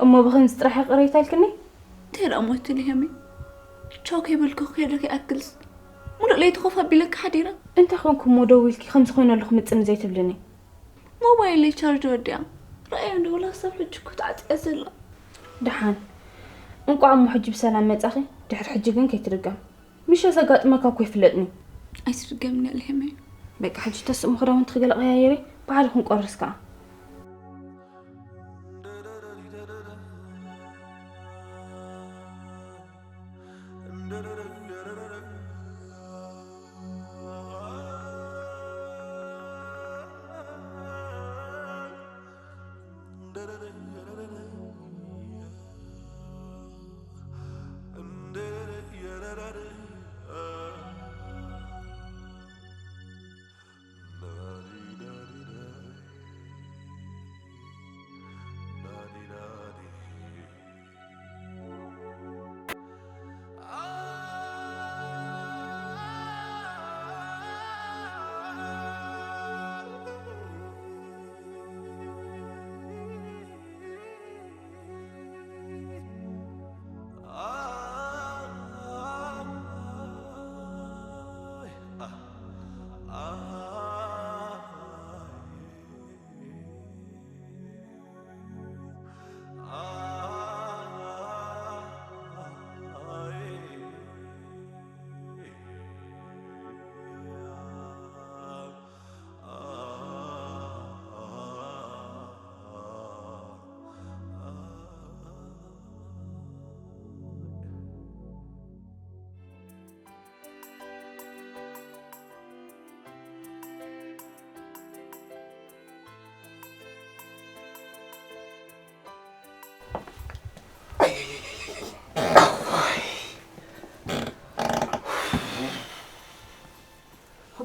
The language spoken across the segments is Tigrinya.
እሞ ብኸምዚ ጥራሕ ይቕሬታ ኢልክኒ? እንታይ ደኣ ሞይቱ ልሄመይ? ቻው ከይበልኩ ክኸደኪ ኣክልስ። ሙሉእ ለይቲ ኮፍ ኣቢለኪ ሓዲረ። እንታይ ኮንኩ እሞ ደዊልኪ ከምዚ ኮይነ ኣለኹ ምጽኒ ዘይትብልኒ? ሞባይለይ ቻርጅ ወዲኣ። ረኣዮ እንዶ ወላ ክሳብ ሕጂ እኮ ተዓጽያ ዘላ። ደሓን። እንቋዕ እሞ ሕጂ ብሰላም መጻኺ። ድሕሪ ሕጂ ግን ከይትድገም። ምሸ ዘጋጥመካ እኮ ይፍለጥኒ። ኣይትድገምኒ ኣልሄመይ። በቃ ሕጂ ተስእሙ ክዳውንቲ ክገለ ቀያየሪ። በዓል ክንቆርስ ከኣ።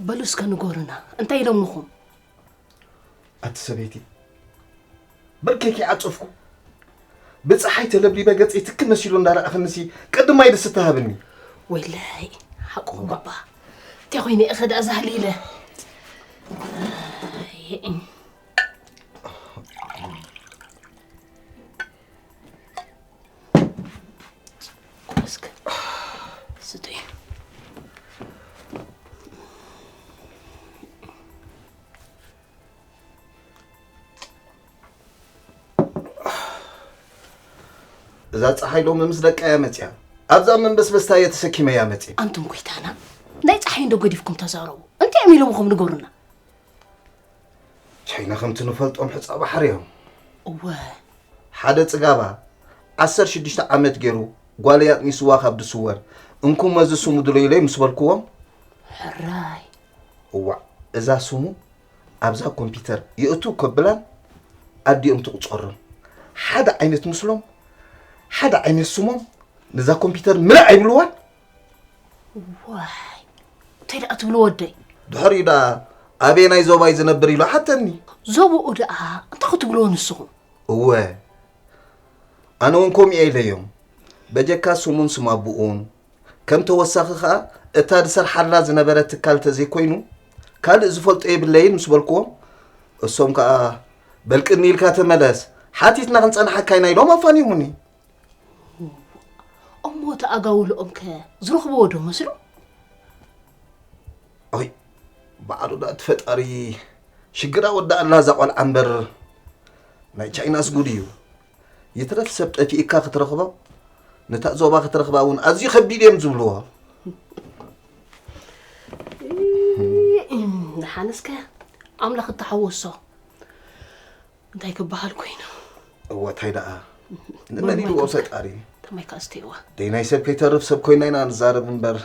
በሉ እስከ ንገሩና፣ እንታይ ኢሎምኹም? ኣቲ ሰበይቲ፣ ብርከኪ ዓጸፍኩ። ብጸሓይ ተለብሊበ ገጸይ ትክ መሲሉ እንዳረኣኽንሲ ቅድማይ ድስ ተሃብኒ። ወይለይ፣ ሓቁኹም ባባ። እንታይ ኮይነ እኸ ደኣ ዛህሊ ኢለ? እስከ ስጡይ። እዛ ጸሓይ ሎሚ ምስ ደቃ እያ መጽያ። ኣብዛ መንበስበስታ እየ ተሰኪመ እያ መጽየ። ኣንቱም ጎይታና፣ ናይ ጸሓይ እንዶ ገዲፍኩም ተዛረቡ። እንታይ እዮም ኢሎምኹም ንገሩና። ቻይና ከምቲ ንፈልጦም ሕጻ ባሕሪ እዮም። እወ። ሓደ ጽጋባ ዓሰርተ ሽዱሽተ ዓመት ገይሩ ጓለይ ኣጥኒስዋ ካብ ድስወር፣ እንኩሞ እዚ ስሙ ድለዩለይ ምስ በልክዎም፣ ሕራይ። እዋእ፣ እዛ ስሙ ኣብዛ ኮምፒተር የእቱ ከብላን ኣዲኦም ትቑጸሮም። ሓደ ዓይነት ምስሎም፣ ሓደ ዓይነት ስሞም፣ ነዛ ኮምፒተር ምልእ ኣይብልዋን። ዋይ፣ እንታይ ደኣ ትብሉ ወደይ? ድሕሪኡ ደኣ ኣበየናይ ዞባይ ዝነብር ኢሉ ሓተኒ። ዞባኡ ደኣ እንታይ ክትብልዎ ንስኹም? እወ፣ ኣነ እውን ከምኡ እየ ኢለዮም። በጀካ ስሙን ስም ኣቦኡን፣ ከም ተወሳኺ ኸኣ እታ ዝሰርሓላ ዝነበረ ትካል ተዘይኮይኑ ካልእ ዝፈልጦ የብለይን ምስ በልክዎም፣ እሶም ከኣ በል ቅኒ ኢልካ ተመለስ፣ ሓቲትና ክንጸንሓካ ኢና ኢሎም ኣፋኒሙኒ። እሞ እቲ ኣጋውልኦም ከ ዝረኽብዎ ዶ መስሉ? ኣይ፣ ባዕሉ ደኣ እቲ ፈጣሪ ሽግራ ወዳእላ እዛ ቆልዓ እምበር፣ ናይ ቻይናስ ጉድ እዩ። ይትረፍ ሰብ ጠፊእካ ክትረኽቦ፣ ነታ ዞባ ክትረኽባ እውን ኣዝዩ ከቢድ እዮም ዝብልዎ። ደሓንስከ ኣምላኽ እተሓወሶ። እንታይ ክበሃል ኮይኑ? እወ፣ እንታይ ደኣ? ንመን ኢልዎ ፈጣሪ? ተማይ ከኣ ስተይዋ። ደይ ናይ ሰብ ከይተርፍ ሰብ ኮይና ኢና ንዛረብ እምበር፣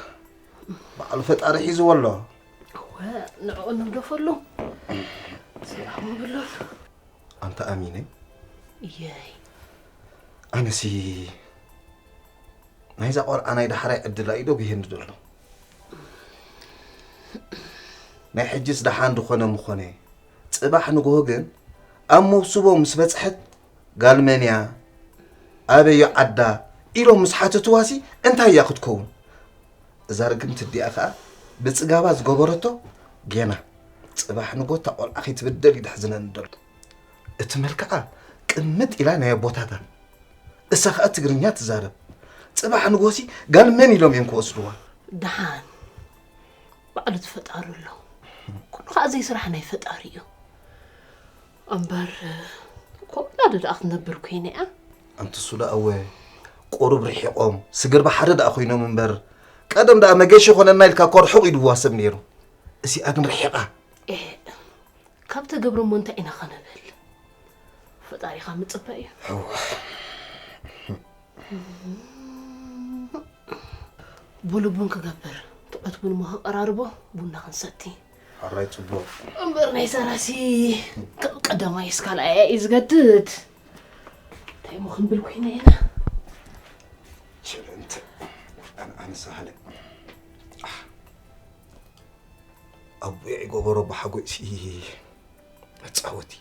ባዕሉ ፈጣሪ ሒዝዎ ኣሎ። እወ፣ ንዕኡ ንግደፈሉ። ሰላም ይብሉን። ኣንታ ኣሚነይ። እየይ። ኣነሲ ናይዛ ቆልዓ ናይ ዳሕራይ ዕድላ እዩ ዶ ብሄኒ ዘሎ? ናይ ሕጅስ ደሓን ዝኾነ ምኾነ፣ ጽባሕ ንግሆ ግን ኣብ መውስቦ ምስ በጽሐት፣ ጋል መን እያ? ኣበይ እዩ ዓዳ? ኢሎም ምስ ሓተትዋሲ እንታይ እያ ክትከውን? እዛ ርግምቲ እዲኣ ኸኣ ብጽጋባ ዝገበረቶ ጌና ጽባሕ ንግሆ እታ ቆልዓ ከይትብደል እዩ ደሕዝነኒ ደሎ። እቲ መልክዓ ቅምጥ ኢላ ናይ ኣቦታታ እሳ ኸኣ ትግርኛ ትዛረብ። ጽባሕ ንጎሲ ጋል መን ኢሎም እዮም ክወስድዋ? ደሓን ባዕሉ እቲ ፈጣሪ ኣሎ። ኩሉ ኸኣ ዘይስራሕ ናይ ፈጣሪ እዩ። እምበር ኮብላደ ደኣ ክትነብር ኮይነ እያ። ኣንቲ እሱ ደኣ እወ፣ ቁሩብ ርሒቖም፣ ስግር ብሓደ ደኣ ኮይኖም እምበር፣ ቀደም ደኣ መገሽ ይኾነና ኢልካ እኮ ርሑቕ ኢልዋ ሰብ ነይሩ። እዚኣ ግን ርሒቓ። ኤ፣ ካብ ተገብረ እሞ እንታይ ኢና ኸነብል? ፈጣሪኻ ምጽበ እዩ። እወ። ቡሉ ቡን ክገብር፣ ትዑት ቡን እሞ ከቀራርቦ፣ ቡና ክንሰቲ። ሕራይ ጽቡቕ። እምበር ናይ ሳራሲ ካብ ቀዳማይ እስካብ ካልኣይ እዩ ዝገድድ። እንታይ እሞ ክንብል ኮይና ኢና? ችልንት፣ ኣነ፣ ኣነ ሳህለ። ኣህ። ኣቦይ ኣይገበሮ ብሓጎይሲ መጻወቲ።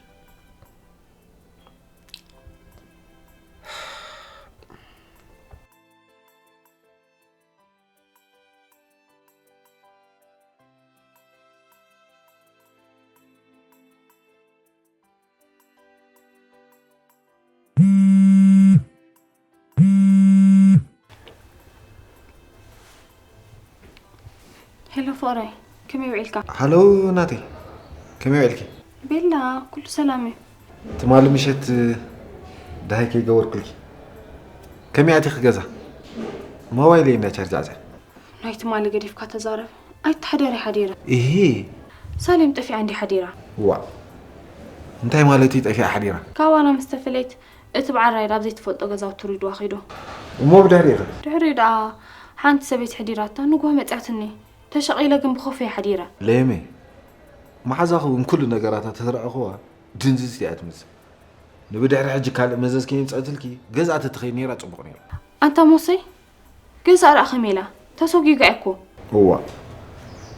ሄሎ ፍቕረይ፣ ከመይ ውዒልካ? ሃሎ ናተይ፣ ከመይ ውዒልኪ? ቤላ፣ ኩሉ ሰላም እዩ። ትማሊ ምሸት ደሃይ ከይገበርኩልኪ ከመይ ኣቲኺ ገዛ? ሞባይለይ እንዳ ቻርጅ ኣጽያ። ናይ ትማሊ ገዲፍካ ተዛረብ። ኣይተሓደረ ሓዲረ። ኢሂ። ሳሌም ጠፊኣ እንዲ ሓዲራ። ዋእ። እንታይ ማለት እዩ ጠፊኣ ሓዲራ? ካባና ምስ ተፈለየት እቲ በዓል ራይድ ኣብ ዘይትፈልጦ ገዛውቲ ሪድዋ ከይዱ። እሞ ብድሕሪኡ ኸ? ድሕሪኡ ደኣ ሓንቲ ሰበይቲ ሕዲራታ ንግሆ መጺኣትኒ። ተሸቒለ ግን ብኾፍ እየ ሓዲረ። ለየመይ፣ መሓዛ ኸውን ኩሉ ነገራታ ተረኣኽዋ ድንዝዝቲ እያ ትመስል። ንብድሕሪ ሕጂ ካልእ መዘዝ ከየምጸእትልኪ ገዝኣ ተትኸይድ ነይራ ጽቡቕ ነይሩ። ኣንታ ሞሰይ፣ ገዛ ደኣ ከመይ ኢላ? ተሰጒጋ እያ እኮ። እዋ።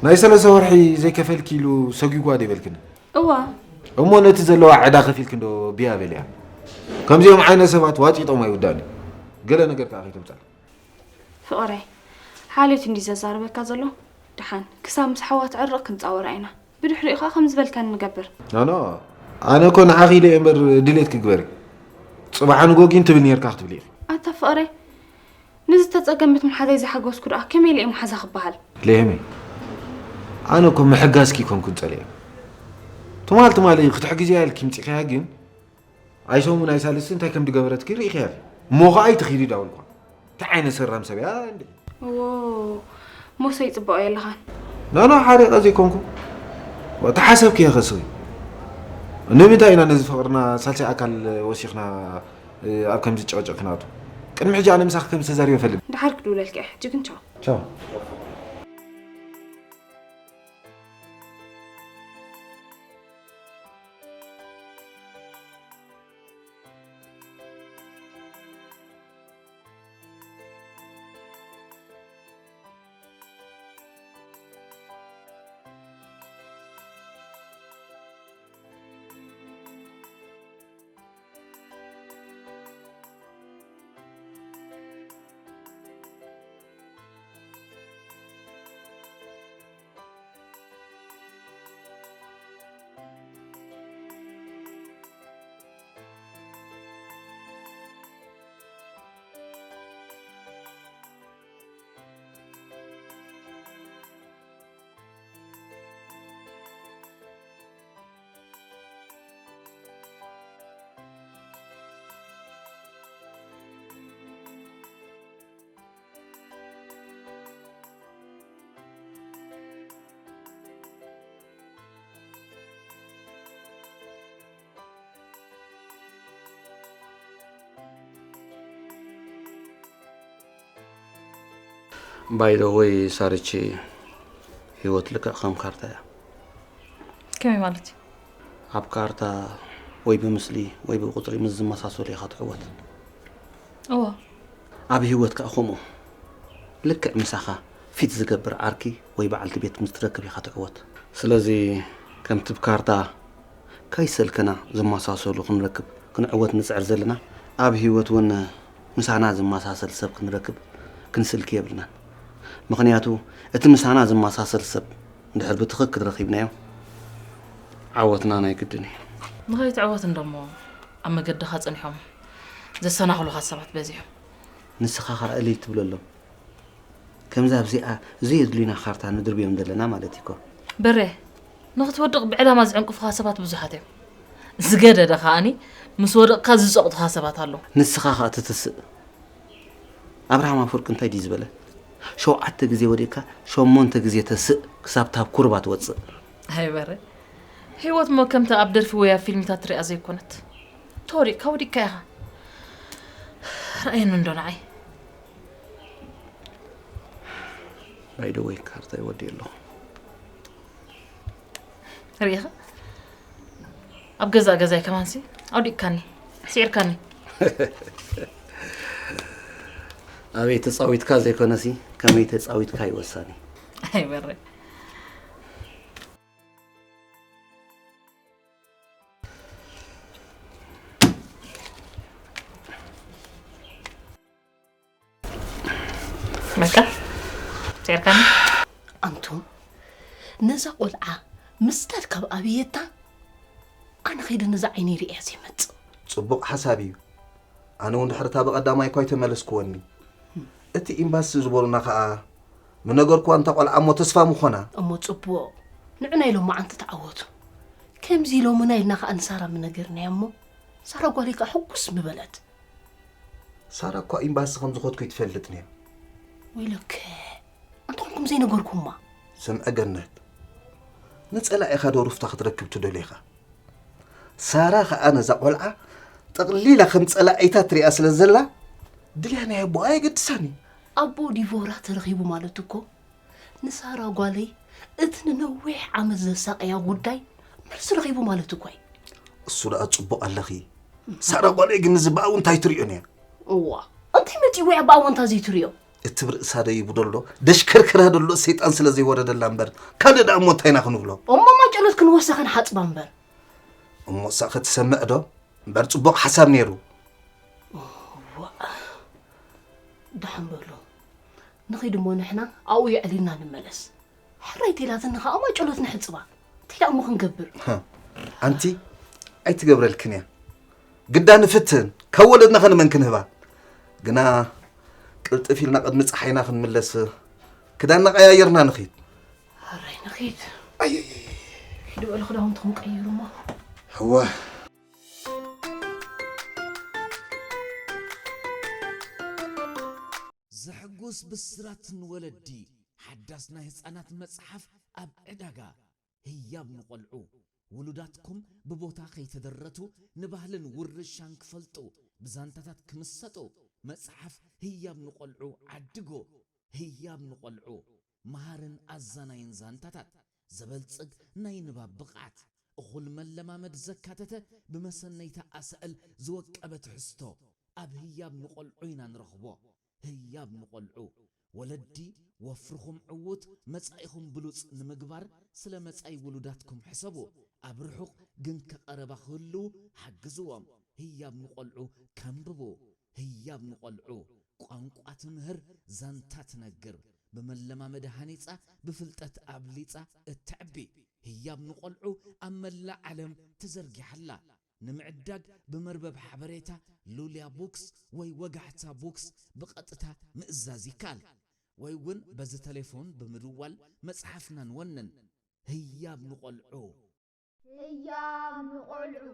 ናይ ሰለስተ ወርሒ ዘይከፈልኪ ኢሉ ሰጒጓ ዶ ይበልክኒ? እዋ። እሞ ነቲ ዘለዋ ዕዳ ከፊልኪ እንዶ ብያ በልያ። ከምዚኦም ዓይነት ሰባት ዋጢጦም ኣይውዳእን እዩ። ገለ ነገር ከኣ ከይተምጻል። ፍቕረይ፣ ሓልዮት እንዲ ዘዛርበካ ዘሎ። ደሓን ክሳብ ምስ ሓዋ ትዕርቕ ክንጻወራ ኢና። ብድሕሪኡ ኸኣ ከም ዝበልካኒ ንገብር። ኖ፣ ኖ። ኣነ እኮ ንዓኺ ኢለ እየ እምበር ድሌት ክግበር እዩ። ጽባሕ ንጎጊን ትብል ነርካ ክትብሊ ኢኺ። ኣታ ፍቕረይ፣ ንዝተጸገመት መሓዛይ ዝሓገዝኩ ደኣ ከመይ ኢለ እየ መሓዛ ክበሃል? ለየመይ፣ ኣነ እኮ ምሕጋዝኪ ኮንኩን ጸሊኤ። ትማል ትማሊ ክትሕግዝያ ኢልኪ ምጺእኽያ ግን፣ ኣይሰሙን ኣይሳልስቲ እንታይ ከም ዝገበረትኪ ርኢኽያ ኢኺ። እሞ ኸኣ ኣይትኺዲ ዳውልኳ። እንታይ ዓይነት ሰራም ሰብ እያ እንዴ? ዎ፣ ሞሰይ ጽቡቕ የለኻን። ኖ፣ ኖ፣ ሓሪቐ ዘይኮንኩ። ተሓሰብክዮ ኸስኺ። ንምንታይ ኢና ነዚ ፍቕርና ሳልሳይ ኣካል ወሲኽና፣ እ፣ ኣብ ከምዚ ጭቕጭቕ ክነኣቱ? ቅድሚ ሕጂ ኣነ ምሳኺ ከም ዝተዛሪበ ፈልጥ። ደሓር ክድውለልኪ እየ። ሕጂ ግን ቻው። ቻው። ባይ ዘ ወይ ሳርቺ፣ ህይወት ልክዕ ከም ካርታ እያ። ከመይ ማለት እዩ? ኣብ ካርታ ወይ ብምስሊ ወይ ብቁጽሪ ምስ ዝመሳሰሉ ኢኻ ትዕወት። እወ። ኣብ ህይወት ከኣ ከምኡ። ልክዕ ምሳኻ ፊት ዝገብር ዓርኪ ወይ በዓልቲ ቤት ምስ ትረክብ ኢኻ ትዕወት። ስለዚ ከምቲ ብ ካርታ ከይሰልከና ዝመሳሰሉ ክንረክብ ክንዕወት ንጽዕር ዘለና፣ ኣብ ህይወት እውን ምሳና ዝመሳሰል ሰብ ክንረክብ ክንስልኪ የብልናን። ምኽንያቱ እቲ ምሳና ዝመሳሰል ሰብ እንድሕር ብትኽክል ረኺብናዮ ዓወትና ናይ ግድን እዩ። ንኸይትዕወት እንዶ እሞ ኣብ መገድኻ ጸኒሖም ዘሰናኽሉኻ ሰባት በዚሖም። ንስኻ ኸኣ እልል ትብለሎም። ከምዛ ኣብዚኣ ዘየድልዩና ካርታ ንድርብዮም ዘለና ማለት እኮ። በሬ፣ ንኽትወድቕ ብዕላማ ዝዕንቅፉኻ ሰባት ብዙሓት እዮም። ዝገደደ ከኣኒ፣ ምስ ወደቕካ ዝጸቕጡኻ ሰባት ኣለዉ። ንስኻ ኸኣ ትትስእ። ኣብርሃም ኣፈወርቂ እንታይ ድዩ ዝበለ? "ሸውዓተ ግዜ ወዲቕካ፣ ሸሞንተ ግዜ ተስእ፣ ክሳብ ታብ ኩርባ ትወጽእ." ኣይ በሬ፣ ህይወት እሞ ከምቲ ኣብ ደርፊ ወይ ኣብ ፊልሚታት ትሪኣ ዘይኮነት። ተወዲቕካ ወዲቕካ ኢኻ። ርኣየኒ እንዶ ንዓይ። ባይ ደ ወይ፣ ካርታይ ወዲእ ኣለኹ። ርኢኻ? ኣብ ገዛእ ገዛይ ከማንሲ ኣውዲቕካኒ፣ ስዒርካኒ። ኣበይ ተጻዊትካ ዘይኮነሲ፣ ከመይ ተጻዊትካ እዩ ወሳኒ። ኣይ በሬ። በቃ፣ ስዒርካኒ። ኣንቱም፣ ነዛ ቆልዓ ምስዳድ ካብ ኣብየታ፣ ኣነ ኸይደ ነዛ ዓይነይ ርእያ ዘይመጽእ። ጽቡቕ ሓሳብ እዩ። ኣነ እውን ድሕሪ እታ ብቐዳማይ እኳ ኣይተመለስክወኒ። እቲ ኤምባሲ ዝበሉና ኸኣ ምነገርኩዋ፣ እንታ ቆልዓ እሞ ተስፋ ምኾና። እሞ ጽቡቕ፣ ንዑ ናይ ሎማዓንቲ ተዓወቱ። ከምዚ ሎምና ኢልና ኸኣ ንሳራ ምነገርናያ እሞ፣ ሳራ ጓለይ ከኣ ሕጉስ ምበለት። ሳራ እኳ ኤምባሲ ከም ዝኾድኩ ይትፈልጥ ነያ። ወይለከ፣ እንተኾንኩም ዘይነገርኩማ። ስምዐ ገነት፣ ንጸላኢኻ ዶ ሩፍታ ክትረክብ ትደልዮ ኢኻ? ሳራ ኸኣ ነዛ ቆልዓ ጠቕሊላ ከም ጸላኢታ ትሪኣ ስለ ዘላ፣ ድልያ ናይ ኣቦኣ ኣየገድሳን እዩ። ኣቦ ዲቮራ ተረኺቡ ማለት እኮ፣ ንሳራ ጓለይ እቲ ንነዊሕ ዓመት ዘሳቀያ ጉዳይ መልሲ ረኺቡ ማለት እኮ እዩ። እሱ ደኣ ጽቡቕ ኣለኺ። ሳራ ጓለይ ግን እዚ ብኣውንታ ኣይትርእዮን እያ። እዋ፣ እንታይ መጺእዎ እያ ብኣወንታ ዘይትርእዮ? እቲ ብርእሳ ደይቡ ደሎ፣ ደሽከርከራ ደሎ ሰይጣን ስለ ዘይወረደላ እምበር፣ ካልእ ደኣ እሞ እንታይ ኢና ክንብሎ? እሞ ማጨሎት ክንወሳ ክንሓጽባ እምበር። እሞ እሳ ክትሰምዕ ዶ? እምበር ጽቡቕ ሓሳብ ነይሩ። እዋ፣ ደሓን በሉ። ንኺድ እሞ ንሕና ኣብኡ የዕሊልና ንመለስ። ሕራይ ተይላትኒ ኸኣ ማጨሎት ንሕጽባ። እንታይ ደኣ እሞ ክንገብር? ሃ፣ ኣንቲ ኣይትገብረልክን እያ። ግዳ ንፍትን፣ ካብ ወለድና ኸ ንመን ክንህባ? ግና ቅልጥፍ ኢልና ቅድሚ ጸሓይና ክንምለስ ክዳንና ቀያይርና ንኺድ። ሕራይ ንኺድ። ኣየየየ። ኪዱ በሉ ክዳውንትኹም ቀይሩ እሞ። እወ። ዘሐጉስ ብስራት ንወለዲ፣ ሓዳስ ናይ ህጻናት መጽሓፍ ኣብ ዕዳጋ። ህያብ ንቖልዑ፣ ውሉዳትኩም ብቦታ ከይተደረቱ ንባህልን ውርሻን ክፈልጡ፣ ብዛንታታት ክምሰጡ፣ መጽሓፍ ህያብ ንቖልዑ ዓድጎ። ህያብ ንቖልዑ፣ መሃርን ኣዛናይን ዛንታታት፣ ዘበልጽግ ናይ ንባብ ብቕዓት፣ እኹል መለማመድ ዘካተተ ብመሰነይታ ኣሳእል ዝወቀበ ትሕዝቶ፣ ኣብ ህያብ ንቖልዑ ኢና ንረኽቦ። ህያብ ንቖልዑ። ወለዲ ወፍርኹም ዕዉት፣ መጻኢኹም ብሉጽ ንምግባር ስለ መጻኢ ውሉዳትኩም ሕሰቡ። ኣብ ርሑቕ ግን ከቐረባ ክህልዉ ሓግዝዎም። ህያብ ንቖልዑ ከንብቡ። ህያብ ንቖልዑ ቋንቋ ትምህር፣ ዛንታ ትነግር። ብመለማመዲ ሃኒጻ፣ ብፍልጠት ኣብሊጻ እተዕቢ። ህያብ ንቖልዑ ኣብ መላእ ዓለም ተዘርጊሓ ኣላ። ንምዕዳግ ብመርበብ ሓበሬታ ሉልያ ቡክስ ወይ ወጋሕታ ቡክስ ብቐጥታ ምእዛዝ ይከኣል። ወይ እውን በዚ ተሌፎን ብምድዋል መጽሓፍና ንወንን። ህያብ ንቖልዑ። ህያብ ንቖልዑ።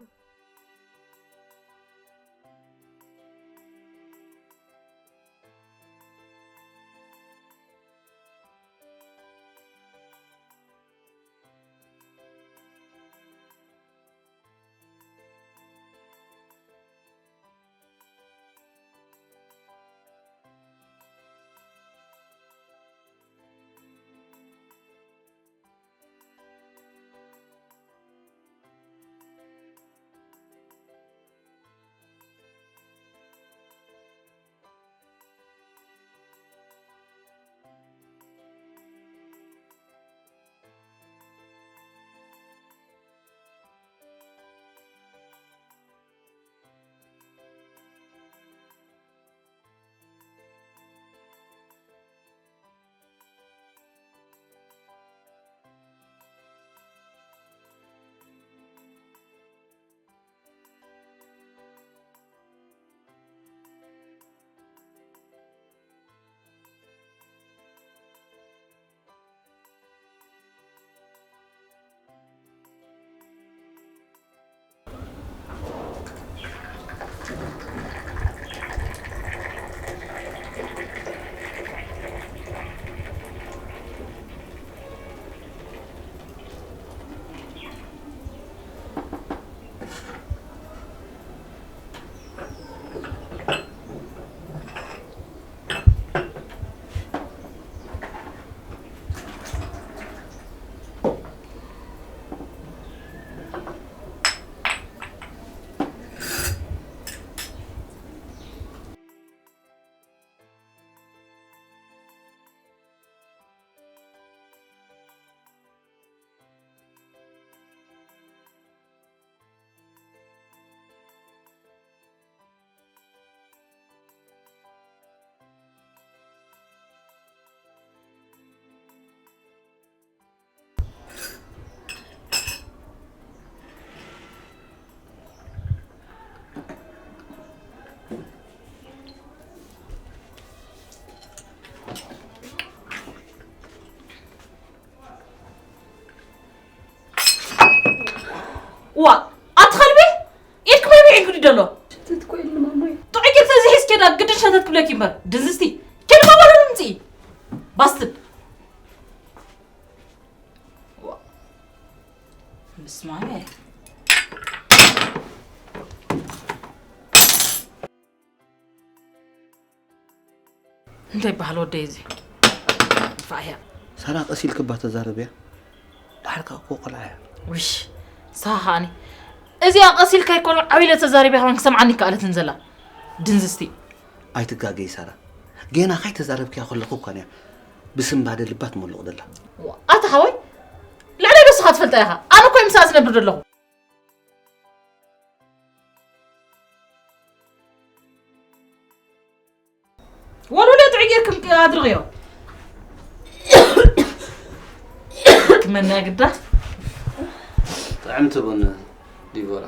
ዋ ኣቲ ከልቢ፣ ኢድኩም ኣይብዒ ግዲ ደሎ። ሸተት ኮይሉ ማማይ። ጥዑይ ጌርተ እዚ ሒዝኪ ዳ ግድን ሸተት ክብለኪ እምበር ድንዝዝቲ። ኬድ ማማሉ ንምፂ። ባስትድ። ዋ። ምስማዕ። እንታይ ይበሃል ወደይ እዚ? ድፋእያ። ሳራ ቀስ ኢልክባ ተዛረብያ። ድሓር ከኣ እኮ ቆልዓ እያ። ውሽ፣ ንስኻ ከኣኒ። እዚኣ ቀስ ኢልካ ኣይኮነ ዓው ኢለ ተዛሪበ ከማን ክሰምዓኒ ይከኣለትን ዘላ። ድንዝዝቲ። ኣይትጋገይ ሳራ። ጌና ካይተዛረብክያ ከለኹ እኳ እያ ብስንባደ ልባ ትመልቕ ዘላ። ዋ፣ ኣታ ሓወይ፣ ልዕለይ ዶ ንስኻ ትፈልጣ ኢኻ? ኣነ እኮ እየ ምስኣ ዝነብር ዘለኹ። ወልውልዮ ጥዑይ ጌርክን ኣድርቕዮ። ክመንያ ግዳ። ጥዕምቲ ቡን ዲቦራ።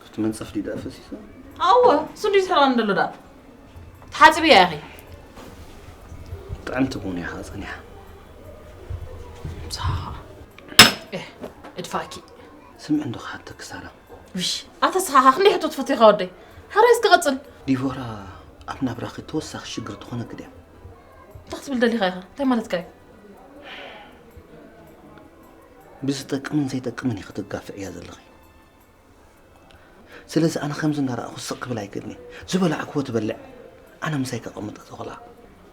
እቲ መንጸፍ ድዩ ደኣ ፈሲሱ? ኣወ፣ እሱ እንድዩ ዝሕረቐኒ ዘሎ ደኣ። ተሓጽብያ ኢኺ። ጥዕምቲ ቡን ኢኻ ጸኒሓ። ምሳኻ። ኤህ፣ እድፋእኪ። ስምዒ እንዶ ክሓተኪ ሳራ። ውሽ፣ ኣታ ስኻኻ ክንደይ ሕቶ ትፈትዮ ኢኻ ወደይ? ሓራይ እስኪ ቀጽል። ዲቦራ ኣብ ናብራኺ ተወሳኺ ሽግር ትኾነኪ ድያ? እንታይ ክትብል ደሊኻ ኢኻ? እንታይ ማለትካ እዩ? ብዝጠቅምን ዘይጠቅምን ኢኺ ትጋፍዕያ ዘለኺ። ስለዚ ኣነ ከምዚ እንዳረኣኹ ስቕ ክብል ኣይክእልን እየ። ዝበላዕክዎ ትበልዕ፣ ኣነ ምሳይ ከቐምጣ እዛ ቆልዓ።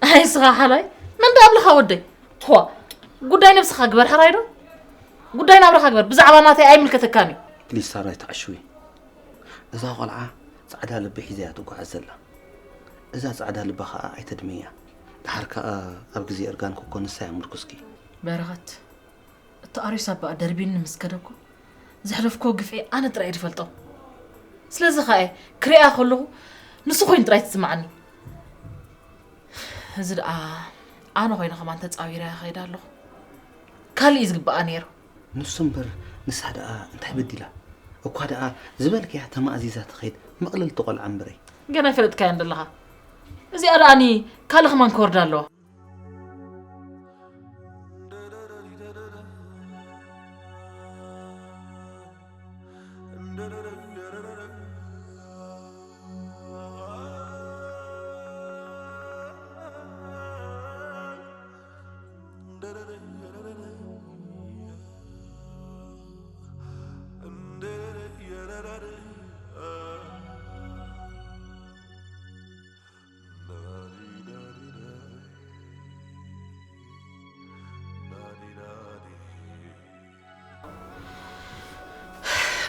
ኣይ ስኻ ሓላይ፣ መን ደኣ ኣብልኻ ወደይ? ኳ፣ ጉዳይ ነብስኻ ግበር ሕራይ ዶ? ጉዳይ ናብራኻ ግበር፣ ብዛዕባ ናተይ ኣይምልከተካን እዩ። ፕሊስ ሳራ ኣይትዓሽዊ። እዛ ቆልዓ ጻዕዳ ልቢ ሒዛ እያ ትጓዓዝ ዘላ። እዛ ጻዕዳ ልባ ኸኣ ኣይተድምያ። ደሓር ከኣ ኣብ ግዜ እርጋንኪ እኮ ንሳ እያ ምርኩስኪ። በረኸት፣ እቲ ኣርዩስ ኣባኣ ደርቢኒ ምስ ከደ እኮ ዘሕለፍክዎ ግፍዒ ኣነ ጥራይ እየ ዝፈልጦ። ስለዚ ኸኣ እየ ክሪኣ ከለኹ ንሱ ኮይኑ ጥራይ ትስምዓኒ። እዚ ደኣ ኣነ ኮይነ ከማን ተጻዊረ ከይደ ኣለኹ። ካልእ እዩ ዝግብኣ ነይሩ። ንሱ እምበር ንሳ ደኣ እንታይ በዲላ? እኳ ደኣ ዝበልክያ ተማእዚዛ ትኸይድ ምቕልልቲ ቆልዓ እምበረይ። ገና ኣይፈለጥካያን ዘለኻ። እዚኣ ደኣኒ ካልእ ከማን ክወርዳ ኣለዋ።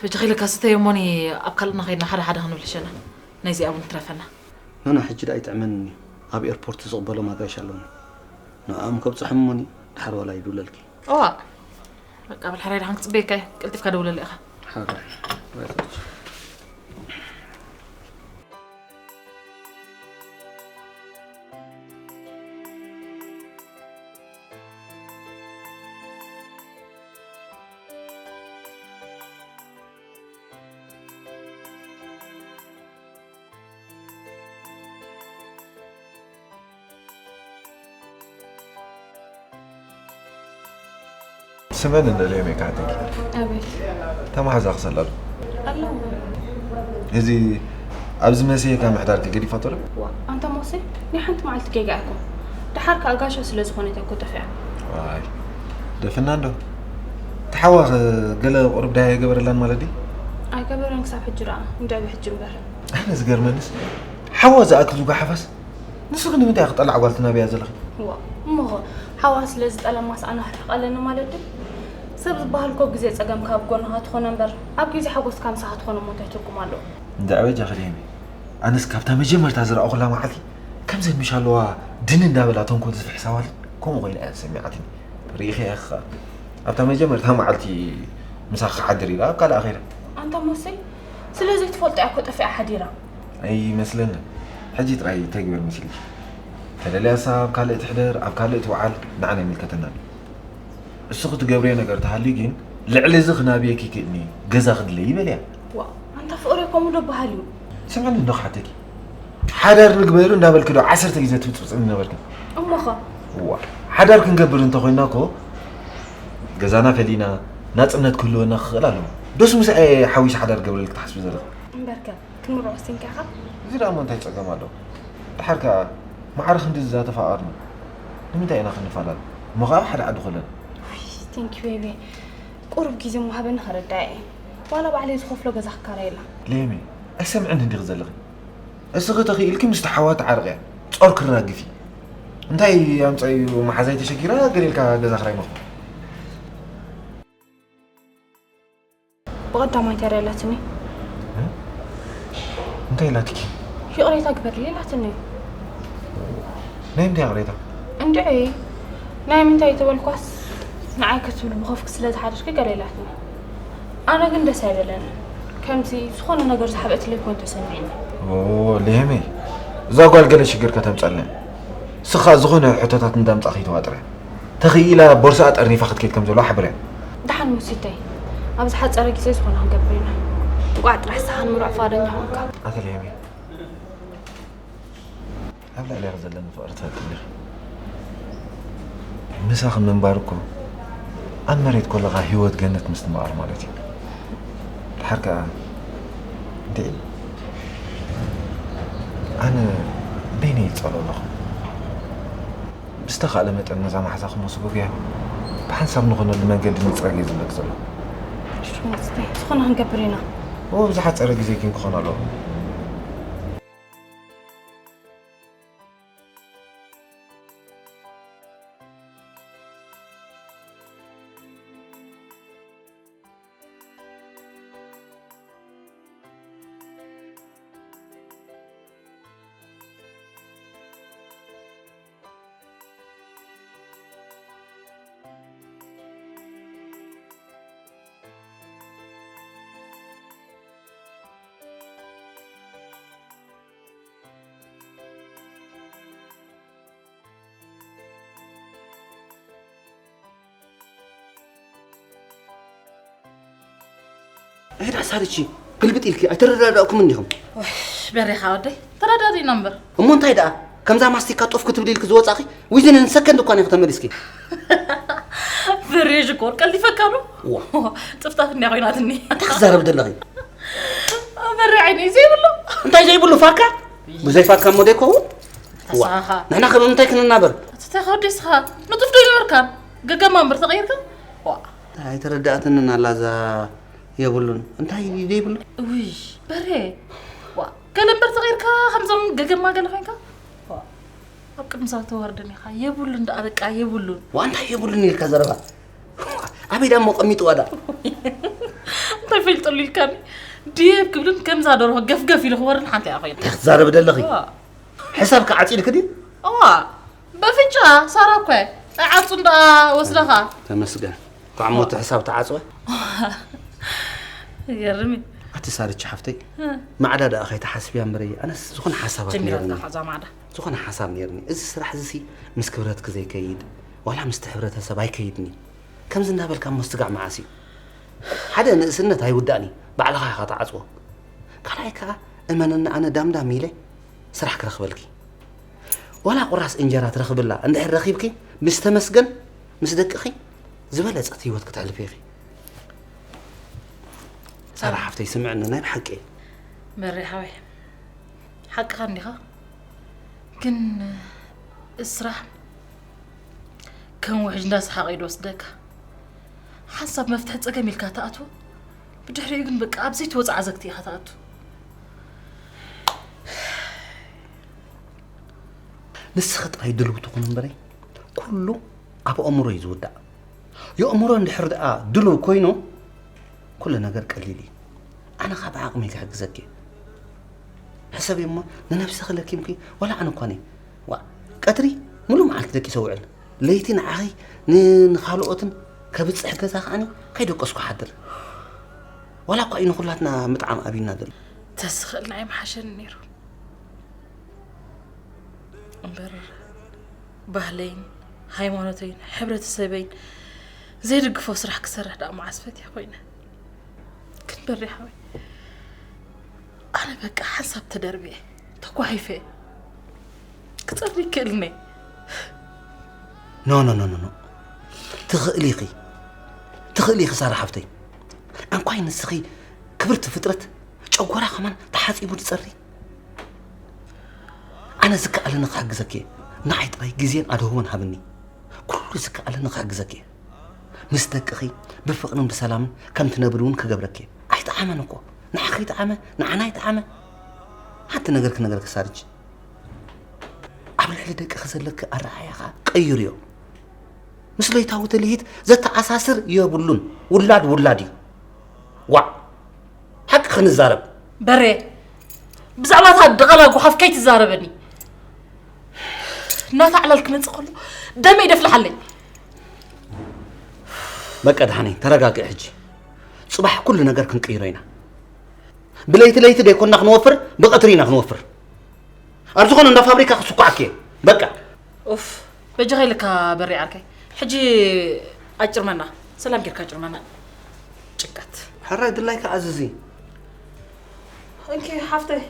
በጃኺ ለካ ስተዮ እሞኒ ኣብ ካልእና ከይድና ሓደ ሓደ ክንብል ሕሸና። ናይዚኣ እውን ትረፈና። ኖኖ፣ ሕጂ ደኣ ኣይጥዕመንን እዩ። ኣብ ኤርፖርት ዝቕበሎም ኣጋይሽ ኣለውኒ። ንዕኦም ከብጽሖም እሞኒ ድሓር ዋላ ይድውለልኪ። እዋ። በቃ በል ሕራይ ደሓን ክጽበየካ እየ። ቀልጢፍካ ደውለለይ ኢኻ። ሓራይ። ባይ ታች። ስመን እንደልዮም እየ ክሓተኪ። ኣቤት። ተማሓዛ ክሰላሉ። ኣለዎ። እዚ ኣብዚ መሲኤካ ምሕዳርኪ ገዲፋቶ ዶ? ዋ፣ ኣንታ ሞሴ፣ ናይ ሓንቲ መዓልቲ ጌጋ እኮ። ደሓር ከኣ ጋሻ ስለ ዝኾነት እኮ ጠፊኣ። ዋይ፣ ደፍና እንዶ። እቲ ሓዋ ኸ ገለ ቁሩብ ዳሃይ ኣይገበረላን ማለት ድዩ? ኣይገበረን ክሳብ ሕጂ ደኣ፣ እንድዒ ሕጂ እምበር። ኣነ ዝገርመንስ፣ ሓዋ ዝኣክል ዝጓሓፋስ፣ ንስኺ ንምንታይ ኢኺ ጠላዕ ጓል ትናብያ ዘለኺ? ዋ፣ እሞኸ ሓዋ ስለ ዝጠለማስ ኣነ ክርሕቕ ኣለኒ ማለት ድዩ? ሰብ ዝበሃል እኮ ኣብ ግዜ ጸገምካ ኣብ ጎንኻ ትኾነ እምበር፣ ኣብ ግዜ ሓጎስካ ምሳኻ ትኾነ እሞ እንታይ ትርጉም ኣለዎ? እንድዒ በጃኺ ደይመይ፣ ኣነስ ካብታ መጀመርታ ዝረኣኹላ መዓልቲ፣ ከምዘን ምሽ ኣለዋ ድን እንዳበላ ተንኮል ዝፍሕሳ ኣዋልድ፣ ከምኡ ኮይና እያ ተሰሚዓትኒ። ርኢኺ ኢኺ ኸኣ። ኣብታ መጀመርታ መዓልቲ ምሳኺ ክሓድር ኢላ ኣብ ካልኣ ኸይዳ። ኣንታ ሞሰይ፣ ስለ ዘይትፈልጦ እያ እኮ ጠፊኣ ሓዲራ። ኣይመስለንን። ሕጂ ጥራይ እንታይ ግበር መሲልኪ? ተደልያሳ ኣብ ካልእ ትሕደር፣ ኣብ ካልእ ትውዓል፣ ንዓና ኣይምልከተናን እዩ። እስኺ ትገብርዮ ነገር ተሃልዩ ግን፣ ልዕሊ እዚ ክናብየኪ ይክእልኒ፣ ገዛ ክድለይ ይበልያ። ዋእ፣ ኣንታ ፍቕሪ ከምኡ ዶ በሃል እዩ? ስምዕኒ እንዶ ክሓተኪ። ሓዳር ንግበር እንዳበልኪ ዶ ዓሰርተ ግዜ ትብጽብጽኒ ነበርኪ? እሞኸ? እዋ፣ ሓዳር ክንገብር እንተኾይንና እኮ፣ ገዛና ፈሊና፣ ናጽነት ክህልወና ክኽእል ኣለዎ። ዶስ ምስኣ ሓዊስ ሓዳር ገብረል ክትሓስቢ ዘለኺ? እምበርከ ክንምርዖ ወሲንካ ኢኻ? እዚ ደኣ እሞ እንታይ ጸገም ኣለዎ? ደሓር ከኣ ማዕረ ክንድዚ ዛተፋቐርና ንምንታይ ኢና ክንፈላለ? እሞ ከኣ ኣብ ሓደ ዓዲ ኮለና። ቴንኪ ቤቢ። ቁሩብ ግዜ ምሃበኒ ከረዳእ እየ። ዋላ ባዕለይ ዝኸፍሎ ገዛ ክካረየላ። ሌሚ፣ ኣይሰምዕን እንዲኺ ዘለኺ። እስኺ ተኽኢልኪ ምስቲ ሓዋ ተዓርቕያ። ጾር ክራግፊ። እንታይ ኣምጻዩ መሓዛይ ተሸጊራ ገለ ኢልካ ገዛ ክራይ መኽፈል። ብቐዳማይ እንታይ ደላትኒ? እንታይ ኢላትኪ? ይቕሬታ ግበርሊ ኢላትኒ። ናይ ምንታይ ይቕሬታ? እንድዒ ናይ ምንታይ ተበልኳስ ንዓይ ክትብል ብኸፍኪ ስለ ዝሓደርኪ ገለ ኢላትኒ። ኣነ ግን ደስ ኣይበለኒ። ከምዚ ዝኾነ ነገር ዝሓበእትለይ ኮይኑ ተሰሚዕኒ። ኦ ሌሚ፣ እዛ ጓል ገለ ሽግር ከተምፀልና። ስኻ ዝኾነ ሕቶታት እንዳምጻ ከይተዋጥረ ተኽኢላ ቦርሳኣ ጠርኒፋ ክትከይድ ከም ዘለዋ ሓብርያ። ደሓን ሙሲተይ፣ ኣብ ዝሓጸረ ግዜ ዝኾነ ክንገብር ኢና። እንቋዕ ጥራሕ ስኻ ንምርዖ ፍቓደኛ ኾንካ። ኣተልየሚ ኣብ ልዕሌኺ ዘለኒ ፍቕሪ ትፈልጢ እንዲኺ። ምሳኺ ምንባር እኮ ኣብ መሬት ኮለኻ ህይወት ገነት ምስትምቓር ማለት እዩ። ድሓር ከኣ እንዴ ኣነ በይነይ ይጸሎ ኣለኹ። ብዝተኻእለ መጠን ነዛ ማሕዛኹም ወስጉግያ ብሓንሳብ ንኾነሉ መንገዲ ንጽረግ እየ ዝብለክ ዘለኹ። ዝኾነ ክንገብር ኢና። እዎ ብዝሓጸረ ግዜ ግን ክኾን ኣለዎ። እዳ ሳርቺ ግልብጥ ኢልኪ ኣይተረዳዳእኩምን ዲኹም? በሬኻ ወደይ ተረዳዲእና እምበር። እሞ እንታይ ደኣ ከምዛ ማስቲካ ጦፍ ክትብሊ ኢልኪ ዝወጻኺ ዊዝን ሰከንድ እኳ ኢኺ ተመሊስኪ። በሬ ሽኮር ቀልዲፈካ ዶ? ዋ ጥፍጣፍ እንዲያ ኮይናትኒ። እንታይ ክትዛረቢ ዘለኺ? በሬ ዓይኒ ዘይብሉ እንታይ ዘይብሉ ፋካ ብዘይ ፋካ እሞ ደይከውን? ዋ ንሕና ከ ብምንታይ ክንናበር? ተኸዲስኻ ንጡፍ ዶ ይነበርካን? ገገማ እምበር ተቐይርካ? ዋ ኣይተረዳእትንን ኣላ እዛ የብሉን እንታይ ደይብሉ? ውይ በሬ ዋ ገለ እምበር ተቐይርካ ከምዞም ገገማ ገለ ኮይንካ? ዋ ኣብ ቅድሚ ሰባት ተዋርደን ኢኻ የብሉን ደኣ በቃ የብሉን። ዋ እንታይ የብሉን ኢልካ ዘረባ? ኣበይ ዳሞ ቀሚጥዋ ዳ? እንታይ ፈልጠሉ ኢልካኒ? ድየብ ክብልን ከምዛ ደርሆ ገፍገፍ ኢሉ ክወርድን ሓንቲ እያ ኮይና። እንታይ ክትዛረቢ ደለኺ? ሕሳብ ከዓፂልክ ድዩ? እዋ በፍንጫ ሳራ እኮ እየ። ኣይዓብፁን ደኣ ወስደኻ። ተመስገን። ኳዕሞ እቲ ሕሳብ ተዓፅወ። ይገርም እዩ። ኣቲ ሳርች ሓፍተይ ማዕዳ ደኣ ከይተሓስብያ እምበረይ ኣነስ ዝኾነ ሓሳባት ጀሚራትካ ነይርኒ። ከዛ ማዕዳ። ዝኾነ ሓሳብ ነይርኒ። እዚ ስራሕ እዚ ሲ ምስ ክብረትኪ ዘይከይድ ዋላ ምስቲ ሕብረተሰብ ኣይከይድን እዩ። ከምዚ እንዳበልካ እሞ ስጋዕ መዓስ እዩ? ሓደ ንእስነት ኣይውዳእን እዩ። ባዕልኻ ኢኻ ትዓጽዎ። ካልኣይ ከኣ እመንኒ ኣነ ዳምዳም ኢለ ስራሕ ክረኽበልኪ። ዋላ ቁራስ እንጀራ ትረኽብላ እንድሕር ረኺብኪ ምስ ተመስገን ምስ ደቅኺ ዝበለጸት ህይወት ክተሕልፊ ኢኺ። ሳራ ሓፍተይ ስምዕኒ ናይ ብሓቂ። በሬ ሓወይ ሓቅኻ እንዲኻ ግን እዚ ስራሕ ከም ውሕጅ እንዳሰሓቐ እዩ ዝወስደካ። ሓንሳብ መፍትሒ ጸገም ኢልካ ትኣትዎ ብድሕሪኡ ግን በቃ ኣብ ዘይትወጽእ ዓዘግቲ ኢኻ ትኣቱ። ንስኺ ጥራይ ድልው ትኹን እምበረይ ኩሉ ኣብ ኣእምሮ እዩ ዝውዳእ። የእምሮ እንድሕር ደኣ ድልው ኮይኑ ኩሉ ነገር ቀሊል እዩ። ኣነ ኸኣ ብዓቕመይ ክሕግዘኪ እየ። ሕሰቢ እሞ ንነብስኺ ለኪምኪ ዋላ ኣነ እኳ ነይ ዋእ ቀትሪ ሙሉእ መዓልቲ ደቂሰ ውዕል ለይቲ ንዓኺ ንኻልኦትን ከብጽሕ ገዛ ከዓኒ ከይደቀስኩ ሓድር። ዋላ እኳ እዩ ንኹላትና ምጥዓም ኣብዩና ዘሎ። ተዝኽእልና ኣይምሓሸኒ ነይሩ እምበር ባህለይን ሃይማኖተይን ሕብረተሰበይን ዘይድግፎ ስራሕ ክሰርሕ ደኣ መዓስ ፈትየ ኮይነ። ግን በሪ ሓወይ ኣነ በቃ ሓንሳብ ተደርብየ ተኳሒፈ ክጸሪ ይክእልኒ። ኖ ኖ ኖ ኖ ትኽእሊ ኢኺ። ትኽእሊ ኢኺ ሳራ ሓፍተይ። ኣንኳይ ንስኺ ክብርቲ ፍጥረት ጨጎራ ከማን ተሓጺቡ ዝጸሪ። ኣነ ዝከኣለኒ ክሕግዘኪ እየ። ንዓይ ጥራይ ግዜን ኣድህቦን ሃብኒ። ኩሉ ዝከኣለኒ ክሕግዘኪ እየ። ምስ ደቅኺ ብፍቕርን ብሰላምን ከም ትነብሪ እውን ክገብረኪ እየ። ኣይጠዓመን እኮ። ንዓኺ ይጠዓመ፣ ንዓና ይጠዓመ። ሓንቲ ነገር ክነግረኪ ሳርች። ኣብ ልዕሊ ደቅኺ ዘለኪ ኣረኣእያ ኸኣ ቀይርዮ። ምስ ለይታዊ ትልሂት ዘተኣሳስር የብሉን። ውላድ ውላድ እዩ። ዋዕ! ሓቂ ክንዛረብ። በሬ፣ ብዛዕባ እታ ድቓላ ጓሓፍ ከይትዛረበኒ። እናታ ዕላል ክመጽእ ከሎ ደመይ ደፍልሓለይ። በቃ ደሓነይ፣ ተረጋግዒ ሕጂ። ጽባሕ ኩሉ ነገር ክንቅይሮ ኢና። ብለይቲ ለይቲ ደይኮንና ክንወፍር፣ ብቐትሪ ኢና ክንወፍር። ኣብ ዝኾነ እንዳ ፋብሪካ ክስኳዓኪ እየ። በቃ። ኡፍ፣ በጃኻ ኢልካ በሬ ዓርከይ። ሕጂ ኣጭርመና፣ ሰላም ጌርካ ኣጭርመና። ጭቀት። ሕራይ ድላይካ ኣዝዚ። እንኪ ሓፍተይ፣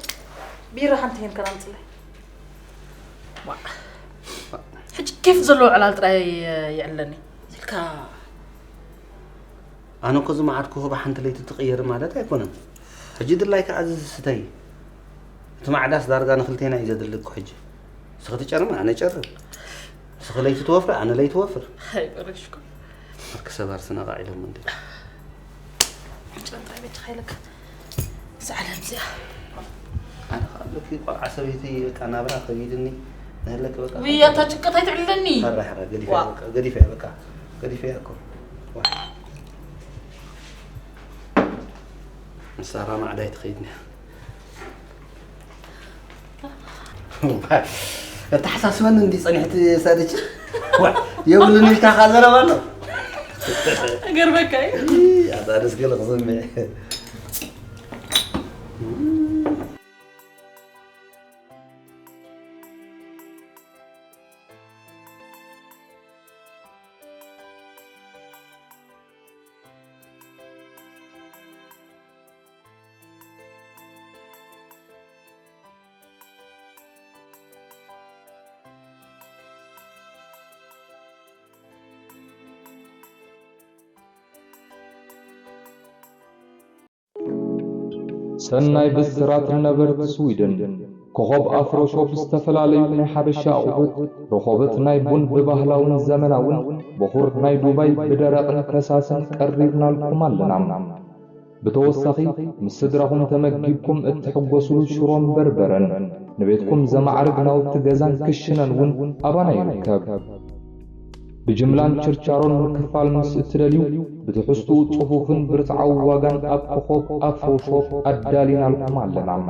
ቢራ ሓንቲ ሂንከን ኣምጽለይ። ዋዕ። ሕጂ ኬፍ ዘለዎ ዕላል ጥራይ ይዕለኒ። ኢልካ ኣነ እኮ ዝመዓድኩ ህባ ሓንቲ ለይቲ ትቕየር ማለት ኣይኮነን። ሕጂ ድላይካ ኣዝዚ ስተይ። እቲ ማዕዳስ ዳርጋ ንኽልቴና እዩ ዘድሊ እኮ ሕጂ። ንስኺ ትጨርሚ፣ ኣነ እጨርም። ንስኺ ለይቲ ትወፍሪ፣ ኣነ ለይቲ እወፍር። ኣይበረሽኩ። ኣርኪ ሰባር ስነቓ ኢሎም እንዲ። ጨንጣይ በጃኻ ኢለካ። እዛ ዓለም እዚኣ። ኣነ ኸኣ ኣለኪ ቆልዓ ሰበይቲ በቃ ናብራ ከቢድኒ። ንህለኪ በቃ። ውይ፣ ኣታ ጭንቀት ኣይትዕልለኒ። ሕራ፣ ሕራ፣ ገዲፈያ ዋ። በቃ፣ ገዲፈያ በቃ። ገዲፈያ እኮ። ዋ። ንሳራ ማዕዳ ኣይትኸይድኒ። ኣተሓሳስበኒ እንዲ ጸኒሕቲ ሳደች። ዋ፣ የብሉን ኢልካ ኸኣ ዘረባ ኣሎ። ገርመካ እዩ። ኣታ ደስ ገለ ክሰምዕ። ሰናይ ብስራት ነበርቲ ስዊድን። ኮኾብ ኣፍሮ ሾፕ ዝተፈላለዩ ናይ ሓበሻ ኣቑሑት፣ ረኾበት ናይ ቡን ብባህላውን ዘመናውን፣ በኹር ናይ ዱባይ ብደረቕን ፈሳስን ቀሪብናልኩም ኣለና። ብተወሳኺ፣ ምስ ስድራኹም ተመጊብኩም እትሕጎስሉ ሽሮን በርበረን፣ ንቤትኩም ዘማዕርግ ናውቲ ገዛን ክሽነን እውን ኣባና ይርከብ። ብጅምላን ችርቻሮን ምክፋል ምስ እትደልዩ፣ ብትሕዝትኡ ጽፉፍን ብርትዓዊ ዋጋን ኣብ ኮኾብ ኣፍሮ ሾፕ ኣዳሊናልኩም ኣለና።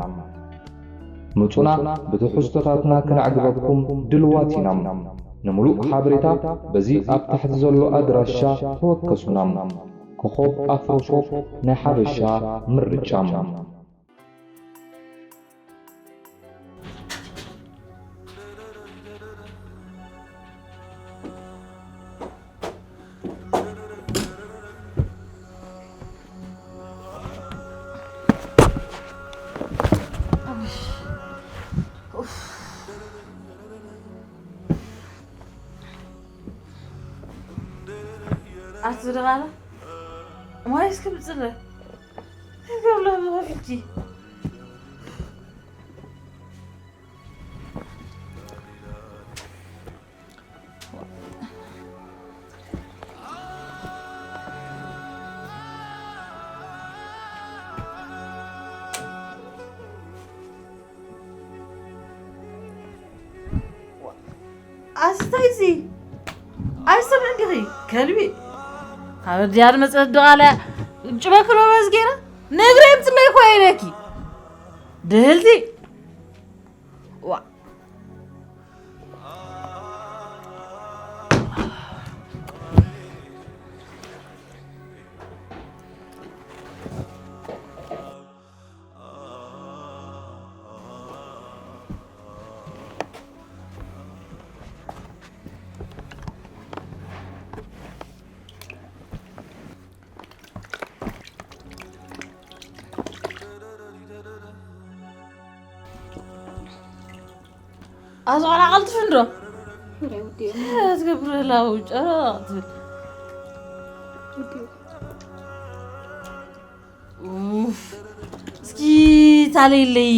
ምጹና፣ ብትሕዝቶታትና ክነዕግበኩም ድልዋት ኢና። ንምሉእ ሓበሬታ በዚ ኣብ ታሕቲ ዘሎ ኣድራሻ ተወከሱና። ኮኾብ ኣፍሮ ሾፕ፣ ናይ ሓበሻ ምርጫ። ኣቲ ዝደቓላ ማይ እስከ ብፅለ ገብላ ብኸፊልኪ ኣስታይዚ ኣይሰምዕን ዲኺ ከልቢ ካብ ድያድ መፀት ድቓላ ጭበክሎ በዝ ገይራ ነግረ የምፅለይ እኮ ኢለኪ ድህልቲ ዋ ኣዝቆላ ቀልጥፍንዶ ትገብር ላው ጨረቕ ትብል ኡፍ፣ እስኪ ታለይለይ።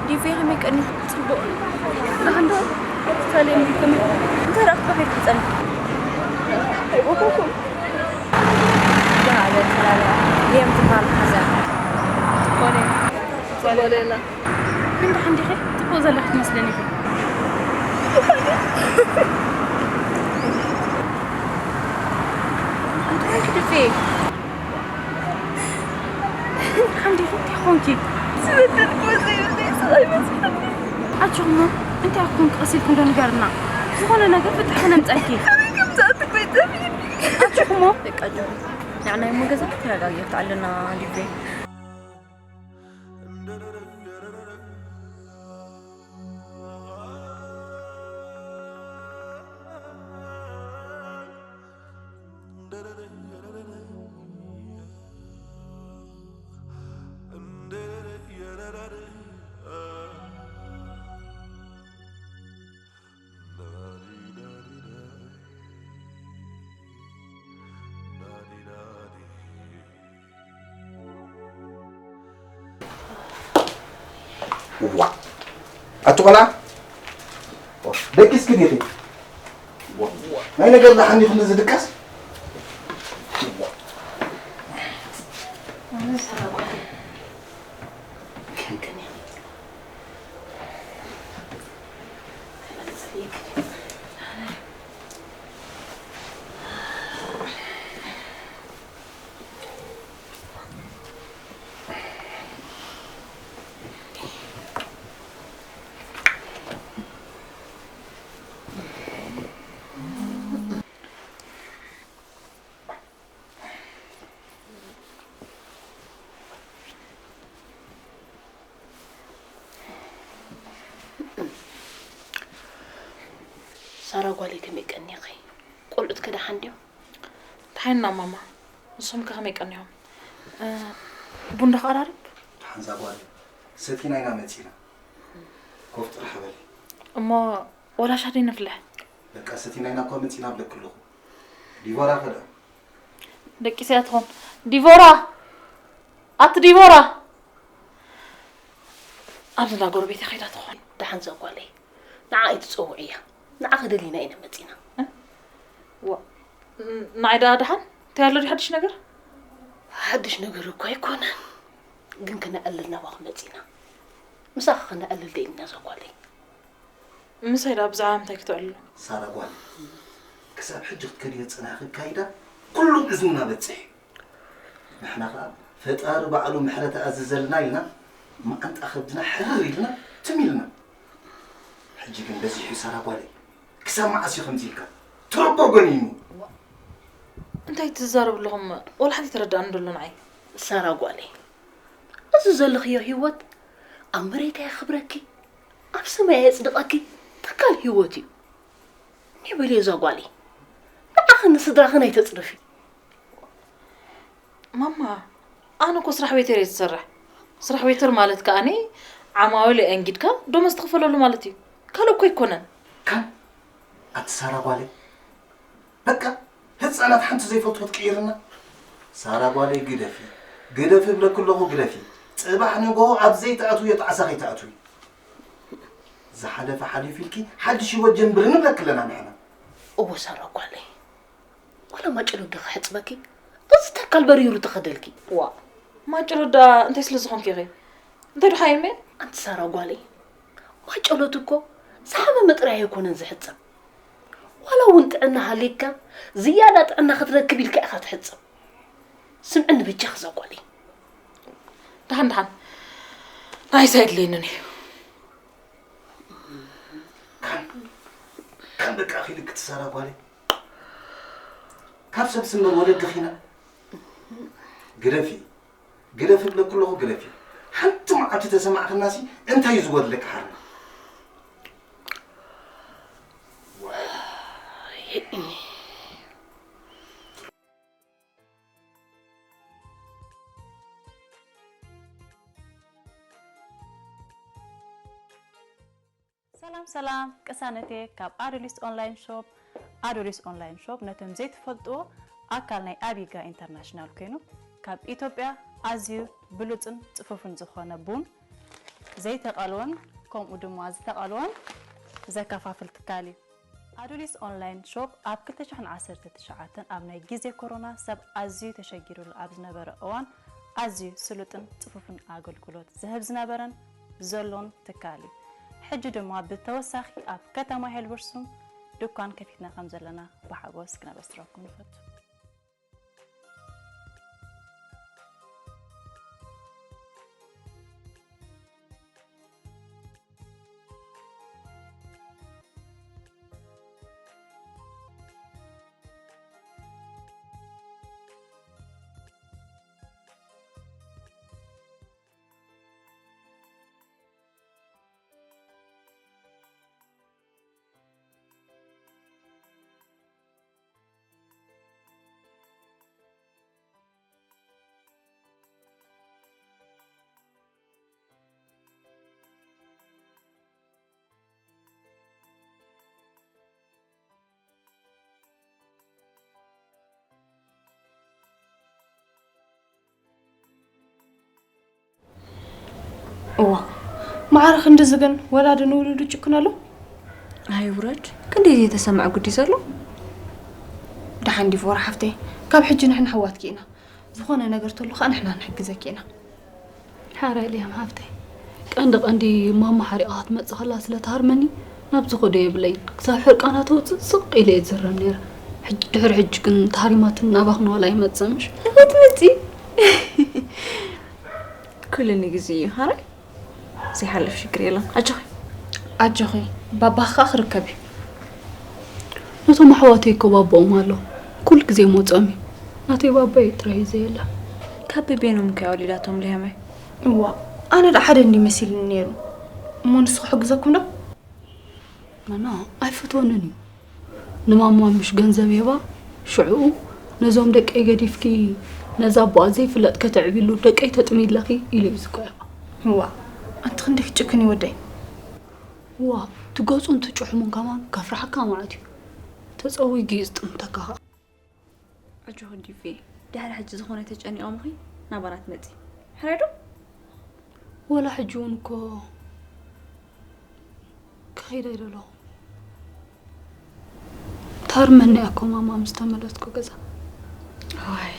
ዲቪ ከመይ ቀኒ ጽቡቕ። ንሓንዶ ሳሌም ከመይ እንታይ ደኣ ክበሃል ይጸንሕ? ኣይቦኮኩም። ያ በቃ ሊየም ትባል ሓዛ። ኮነ ጽቡቕ ሌላ። እንዳ ሓንዲኸ ጽቡቕ ዘለኺ ትመስለኒ ኢኺ። ሓምዲ፣ እንታይ ኾንኪ? ዝበደልኩዎ ዘይብለይ ስቕ ኣይበጽሓኒ። ኣጆኹሞ፣ እንታይ ኾንኪ? ቀስ ኢልኩም ዶ ንገርና። ዝኾነ ነገር ፍታሕ ክነምጸልኪ። ኣበይ ከም ዝኣቱ እኮ ይጠፍእኒ። ኣጆኹሞ። በቃ ኣጆኹም። ንዓና እሞ ገዛ ተረጋጊ ኣለና ዲቤ። ዋ ኣቲ ቆልዓ፣ ደቂስኪ ዲኺ? ዋ፣ ናይ ነገር ደሓን ዲኹም ዝድቀስ? ዋ። ሳራ ጓለይ ከመይ ቀኒኺ? ቆልዑት ከ ደሓን ድዮም? ደሓን ኢና ማማ። ንሶም ከ ከመይ ቀኒዮም? እ፣ ቡን ዶ ክቐራርብ? ደሓን እዛ ጓል ሰቲና ኢና መጺና። ኮፍ ጥራሕ በሊ። እሞ ወላ ሻሂ ነፍልሕ? በቃ ሰቲና ኢና እኮ መጺና ብለኪ ኣለኹ። ዲቦራ ከ ደኣ? ደቂሳ እያ ትኾን። ዲቦራ! ኣቲ ዲቦራ! ኣብዚ እንዳ ጎረቤተይ ከይዳ ትኾን። ደሓን እዛ ጓለይ። ንዓ ኣይትጸውዕያ። ንዓ ክደልይና ኢና መጺና። እ? ዋ፣ ን-፣ ንዓይ ደኣ ደሓን? እንታይ ኣሎ ድዩ ሓድሽ ነገር? ሓድሽ ነገር እኮ ኣይኮነን። ግን ክነዕልል ናባኹ መጺና። ምሳኺ ክነዕልል ደይና እዛ ጓለይ። ምሳይ ደኣ ብዛዕባ ምንታይ ክተዕልሉ? ሳራ ጓል፣ ክሳብ ሕጂ ክትከድዮ ዝጸናሕኺ ኣካይዳ ኩሉ እዝንና በጽሕ። ንሕና ኸኣ ፈጣሪ ባዕሉ ምሕረት ኣዝዘልና ኢልና መዓንጣ ከብድና ሕርር ኢልና ትም ኢልና። ሕጂ ግን በዚሑ ሳራ ጓለይ፣ ክሳብ መዓስ እዩ ከምዚ ኢልካ? ትረቦ ጎኒኑ። እንታይ ትዛረቡ ኣለኹም? ወላ ሓንቲ ተረዳእኒ ደሎ ንዓይ። ሳራ ጓለይ፣ እዚ ዘለኽዮ ህይወት ኣብ መሬት ኣየኽብረኪ፣ ኣብ ሰማይ ኣየጽድቐኪ፣ ተካል ህይወት እዩ። እኔ በልዮ እዛ ጓለይ፣ ንዓኽን ንስድራኽን ኣይተጽርፊ። ማማ፣ ኣነ እኮ ስራሕ ዌተር እየ ዝሰርሕ። ስራሕ ዌተር ማለት ከኣኒ ዓማዊል ኣንጊድካ ደሞዝ ትኽፈለሉ ማለት እዩ። ካልእ እኮ ኣይኮነን። ካን ኣቲ ሳራ ጓለይ፣ በቃ ህፃናት ሓንቲ ዘይፈልጥዎ ትቅይርና። ሳራ ጓለይ ግደፊ፣ ግደፊ እብለኪ ኣለኹ ግደፊ። ፅባሕ ንግሆ ኣብ ዘይትኣትውዮ ጣዕሳ ከይትኣትዊ። ዝሓለፈ ሓሊፉ ኢልኪ ሓድሽ ህይወት ጀምሪ ንብለኪ ኣለና ንሕና። እወ ሳራ ጓለይ፣ ዋላ ማጨሎት ዶ ክሕፅበኪ? እዚ ተካል በሪሩ ተኸደልኪ። ዋ፣ ማጨሎት ደኣ እንታይ ስለ ዝኾንኪ ኢኺ? እንታይ ዶ ሓይመ? ኣንቲ ሳራ ጓለይ፣ ማጨሎት እኮ ዝሓመመ ጥራይ ኣይኮነን ዝሕጸብ። ዋላ እውን ጥዕና ሃልይካ ዝያዳ ጥዕና ክትረክብ ኢልካ ኢኻ ትሕጸብ። ስምዕኒ በጃኺ እዛ ጓለይ። ደሓን ደሓን፣ ንዓይስ ኣየድልየንን እዩ። ካን፣ ካን በቃ ኺልክ ትሳራ ጓለይ። ካብ ሰብ ስምር ወለዲ ኺና። ግደፊ፣ ግደፊ እብለኪ ኣለኹ ግደፊ። ሓንቲ መዓልቲ ተሰማዕኽናሲ እንታይ እዩ ዝጎድለኪ ሓርና? ሰላም ሰላም ቅሳነቴ ካብ ኣዶሊስ ኦንላይን ሾፕ። ኣዶሊስ ኦንላይን ሾፕ ነቶም ዘይትፈልጥዎ ኣካል ናይ ኣቢጋ ኢንተርናሽናል ኮይኑ ካብ ኢትዮጵያ ኣዝዩ ብሉጽን ጽፉፍን ዝኾነ ቡን ዘይተቐልወን ከምኡ ድማ ዝተቐልወን ዘከፋፍል ትካል እዩ። ኣዱሊስ ኦንላይን ሾፕ ኣብ ክልተ ሽሕን ዓሰርተ ትሽዓተን ኣብ ናይ ግዜ ኮሮና ሰብ ኣዝዩ ተሸጊሩሉ ኣብ ዝነበረ እዋን ኣዝዩ ስሉጥን ጽፉፍን ኣገልግሎት ዝህብ ዝነበረን ዘሎን ትካል እዩ። ሕጂ ድማ ብተወሳኺ ኣብ ከተማ ሄልበርሱም ድኳን ከፊትና ከም ዘለና ብሓጎስ ክነበስረኩም ንፈቱ። እዋ፣ ማዕረ ክንድዚ ግን ወላዲ ንውሉዱ ጭክን ኣሎ? ኣይውረድ፣ ክንደይ ዘይተሰምዐ ጉዲ ዘሎ። ደሓን ዲቮራ ሓፍተይ፣ ካብ ሕጂ ንሕና ኣሕዋትኪ ኢና። ዝኾነ ነገር ተሎ ከዓ ንሕና ንሕግዘኪ ኢና። ሓራይ ልያም ሓፍተይ፣ ቀንዲ ቀንዲ ማማ ሓሪቓ ክትመጽእ ከላ ስለ ትሃርመኒ ናብዚ ኹዶ የብለይን። ክሳብ ሕርቃና ተውፅእ ስቕ ኢለ እየ ዝዝረብ ነይረ። ሕጂ ድሕሪ ሕጂ ግን ተሃሪማትን ናባኽን ዋላ ኣይመጽእምሽ። ክትመጺ ኩሉ ንግዜ እዩ ሓራይ። ዘይሓልፍ ሽግር የለን። ኣጆኺ። ኣጆኺ፣ ባባኺ ከዓ ክርከብ እዩ። ነቶም ኣሕዋተይ እኮ ባቦኦም ኣሎ። ኩሉ ግዜ መጾም እዩ። ናተይ ባባ እዩ ጥራይ እዩ ዘየለ። ካብ በቤኖም ከ ወሊዳቶም ልያመይ? እዋ፣ ኣነ ዳ ሓደ እንዲ መሲልኒ ነይሩ። እሞ ንሱ ክሕግዘኩም ዶ? መና ኣይፈትወንን እዩ። ንማማ ምሽ ገንዘብ የባ ሽዕኡ ነዞም ደቀይ ገዲፍኪ ነዛ ኣቦኣ ዘይፍለጥ ከተዕቢሉ ደቀይ ተጥሚ ኣለኺ ኢሉ እዩ ዝቆያ። እዋ፣ ኣንቲ ክንደይ ክትጭክን እዩ ወደይ። ዋ፣ ትገጹን ትጭሕሙን ከማን ከፍርሓካ ማለት እዩ። ተጸዊጊ እዩ ዝጥምተካ ኸኣ። ኣጆኺ ዲቪ፣ ድሕሪ ሕጂ ዝኾነ ተጨኒቖምኺ ናባና ትመጺ። ሕራይ ዶ? ወላ ሕጂ እውን እኮ ክኸይድ ኣይደለኹ። ታርመኒ እያ እኮ ማማ ምስ ተመለስኩ ገዛ። ዋይ፣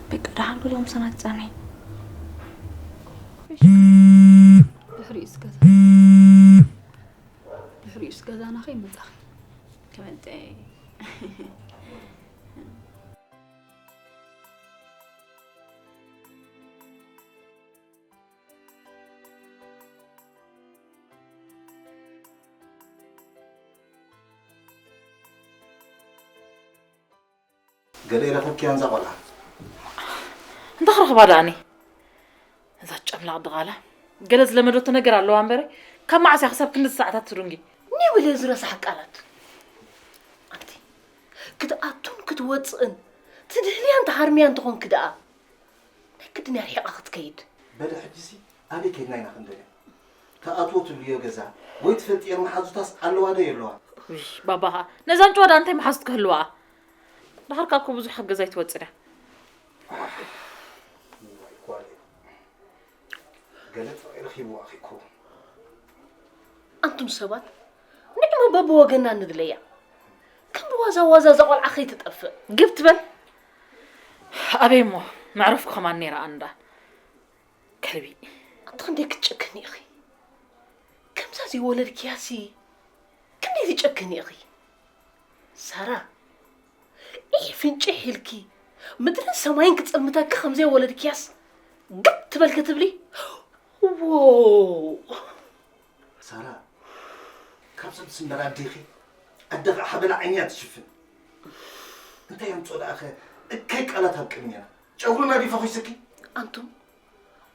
በቃ ደሓን ኩሎም ሰናት ጸንሒ። ድሕሪኡስ ገዛ፣ ድሕሪኡስ ገዛና ከይመጻኺ። ክመጽእ እየ። ገለ ይረኽብክያን እዛ ቆልዓ። እንታይ ክረኽባ ደኣኒ? እዛ ጨምላቕ ድቓላ ገለ ዝለመደቶ ነገር ኣለዋ እምበረ፣ ካብ መዓስ እያ ክሳብ ክንድዚ ሰዓታት ትዱንጊ? ኒው ኢለ ዝረሳሕ ቃላት። ኣንቲ ክትኣቱን ክትወፅእን ትድህልያን ትሃርምያን ተኾንኪ ደኣ ናይ ግድን እያ ርሒቓ ክትከይድ። በለ ሕጂሲ ኣበይ ከይድና ኢና ክንደልያ? ተኣትዎ ትብልዮ ገዛ ወይ ትፈልጥየን መሓዙታስ ኣለዋ ዶ የለዋ? ውይ ባባ ኸዓ ነዛ ኣንጭዋ ደኣ እንታይ መሓዙት ክህልዋ? ደሓር ከኣ እኮ ብዙሕ ካብ ገዛ ኣይትወፅን እያ። ዋይ ጓለይ፣ ገለ ጥቕዒ ረኺብዋ ኺ እኮ። ኣንቱም ሰባት ንዕማ በብወገና ንድለያ። ከም ብዋዛ ዋዛ እዛ ቆልዓ ከይትጠፍእ። ግብ ትበል። ኣበይ እሞ መዕረፍኩ ከማን ነይራ ኣንዳ ከልቢ። ኣንቲ ክንደይ ክትጨክኒ ኢኺ? ከምዛ ዘይወለድክያሲ ክንደይ ትጨክኒ ኢኺ? ሳራ፣ ኢሕ ፍንጭሕ ኢልኪ ምድርን ሰማይን ክጸልምተኪ ከም ዘይወለድክያስ ግብ ትበል ክትብሊ? ዎው! ሳራ፣ ካብ ሰብ ትስንበር ኣዴኺ፣ ኣደ ኸዓ ሓበላ ዓይኒ እያ ትሽፍን። እንታይ ኣምፅኦ ደኣኸ እከይ ቃላት ኣብ ቅድሜና? ጨጉርና ድዩ ፈኺሱኪ? ኣንቱም፣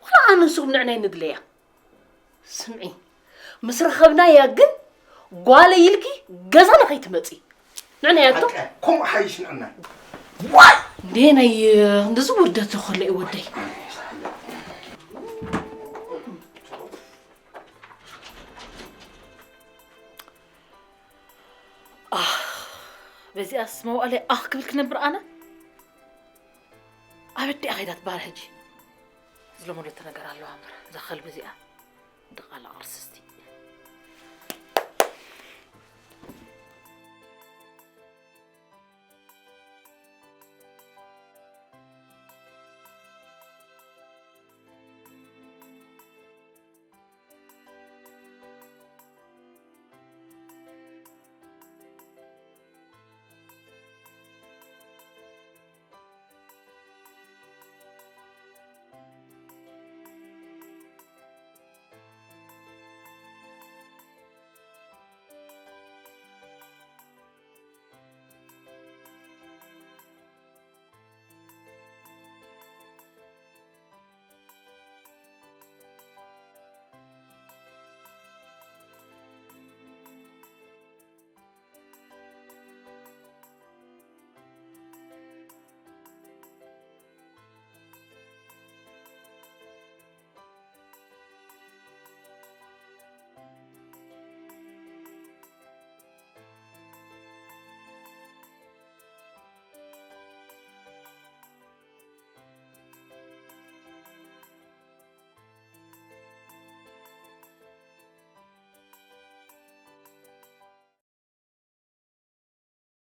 ዋላ ኣነ ንስኹም ንዕናይ ንድለያ። ስምዒ፣ ምስ ረኸብናያ ግን ጓለይ ኢልኪ ገዛና ከይትመጺ። ንዕናይ ኣቶ ሓቀ፣ ከምኡ ሓይሽ ንዕናይ። ዋይ! እንዴ ናይ እንደዚ ውርደት ከሎ እዩ ወደይ። ኣህ፣ በዚኣስ መዋእለይ ኣኽ ክብል ክነብር ኣነ? ኣበይ ድኣ ኸይዳ ትበሃል ሕጂ? ዝለመደቶ ነገር ኣለዋ እምበር፣ እዛ ከልቢ እዚኣ። ድቓላ ቅርስስቲ።